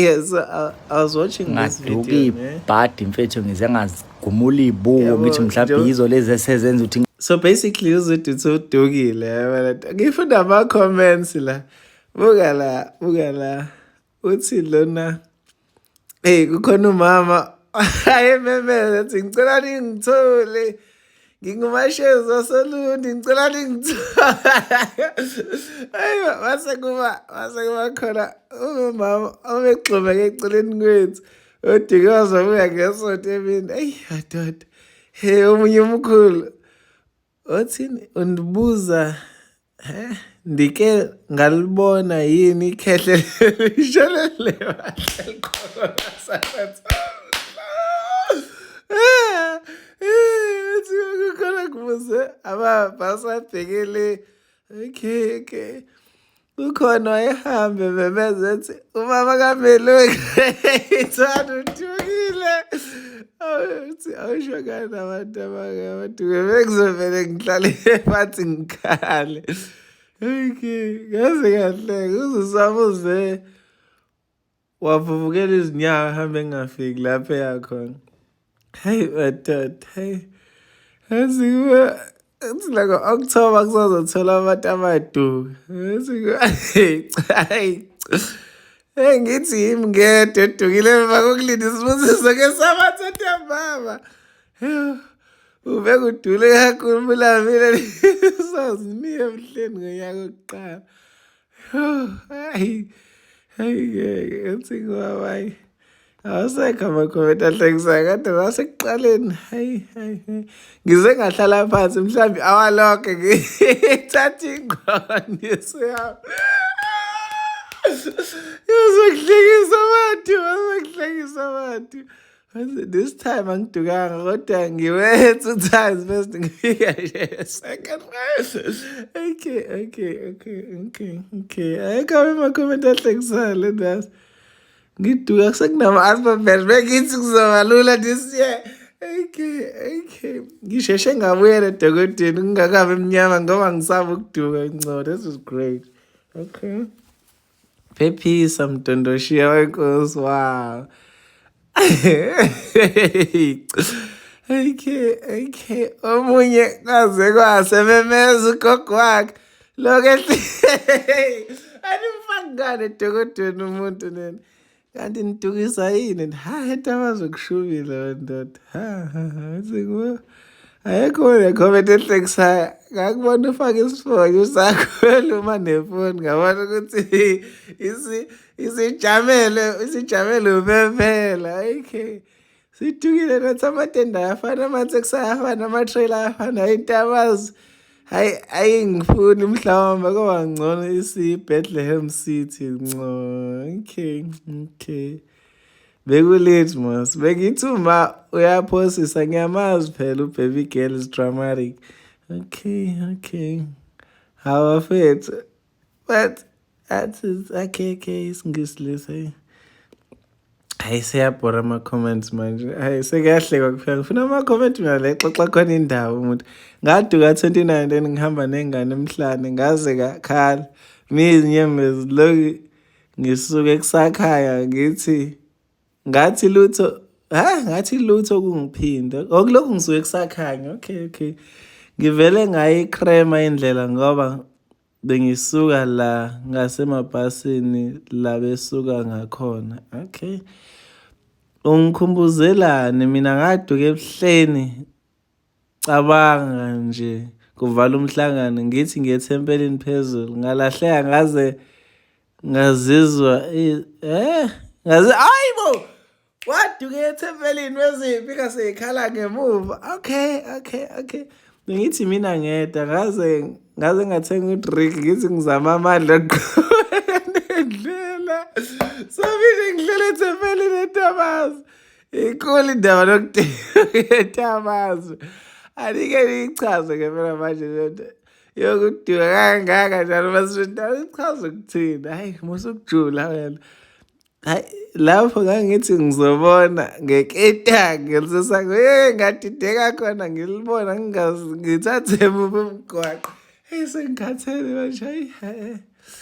Yeah, so I was watching this Ngaduka video, ne? ibhadi mfethu, ngize ngazigumula iy'buko. Yabo, Ngithi mhlawumbe yizo lezi esezenza ukuthi So basically uZwide uthi udukile, yabona. Ngifunda ama-comments la. Buka la, buka la. Uthi lona, hey, kukhona umama ayememeza ethi, "Ngicela ningithole. Ngingumashezi waseLundi, ngicela ningithole." Ayi, mase kuba khona umama obegxumeke eceleni kwethu. Oduke wazobuya ngesonto emini. Eyi madoda. Hey, omunye umkhulu othini undibuza, he, ndike ngalibona yini ikhehle lishelele uthi kukhona kubuze amabhasi abhekele. Okay, kukhona wayehambe memeza ethi ubaba kaMeluki ithanda uthukile. Uthi awusho kani abantu abaduke, bekuzovele ngihlale phansi ngikhale. Okay, ngaze kahleka uzusabuze wavuvukela izinyawo ehambe engafiki lapho eyakhona. Hayi madoda, hayi, yazi kuba uthi la ngo-October kusazothola abantu abaduka. Hayi, hey, ngithi yimi ngedwa edukile emva kokulinda isibusiso ngesabatha ntambama. Ube kudule kakhulu bulamile saziniye emhleni ngonyaka wokuqala. Hayi, hayi ngeke, uthi ngoba hayi. Awasekho ama-comment ahlekisayo kodwa nasekuqaleni, hayi hayi hayi. Ngize ngahlala phansi mhlawumbe awalokho ngithatha ingqondo yami. Yazokuhlekisa abantu, bazokuhlekisa abantu. This time angidukanga kodwa ngiwe two times first ngifika nje second. Okay. Ayikho ama-comment ahlekisayo le ndawo. Ngiduka sekunama-alphabet, bengithi kuzoba lula this year. Okay. Ngisheshe ngabuyela edokodweni kungakabi mnyama ngoba ngisaba ukuduka ngcono. This is great. Okay. Phephisa mdondoshiya wenkosi, wow. Okay. Omunye kwaze kwase memeza ugogo wakhe. Lokho ehle. Animfaki ngane edokodweni umuntu nini. Kanti nidukisa yini? Ha, into abazokushubile wendoda. Ha ha ha. Sikuwe. Ayikho le comment ehlekisayo. Ngakubona ufake isifonyo sakho uma nefoni, ngabona ukuthi isijamele uphephela. Okay. Sithukile nathi, amatende ayafana, amateksi ayafana, ama-trailer ayafana, into abazi. Hayi, ayingifuni mhlawumbe kuba ngcono isi-Bethlehem City ngcono. Okay. Beku-late mos. Bengithi uma uyaphosisa, ngiyamazi phela u-baby girl is dramatic. Okay. Hawu bafethu. But that is okay, isiNgisi lesi. Hayi, seyabhora ama-comments manje. Hayi, sekuyahlekwa kuphela. Ngifuna ama-comment mina la exoxa khona indaba umuntu. Ngaduka 2019 ngihamba nengane emhlane, ngaze ngakhala. Mina izinyembezi lokhu ngisuke kusakhaya, ngithi ngathi lutho, ha, ngathi lutho kungiphinda. Okulokhu ngisuke kusakhanya. Okay. Ngivele ngayikrema indlela ngoba bengisuka la ngasemabhasini la besuka ngakhona. Okay. Ungikhumbuzelani mina ngaduka ebuhleni, cabanga nje kuvala umhlangano ngithi ngiye ethempelini phezulu, ngalahleka, ngaze ngazizwa ngaze, hayibo, waduka ethempelini wezimpi kaseyikhala ngemuva. Okay, bengithi mina ngedwa, ngaze ngathenga u-drink, ngithi ngizama amandla nendlela. So mina ngihlele ethempelini eTabazi. Inkulu indaba lokuduka eTabazi, anike niyichaze ke phela manje lento yokuduka kangaka njalo masishintana, ichaze ukuthini? Hayi, musukujula wena. Hayi, lapho ngangithi ngizobona ngeketanga lisesango, hey, ngadideka khona ngilibona ngingazi ngithathe muphi umgwaqo. Hey, sengikhathele manje, hayi.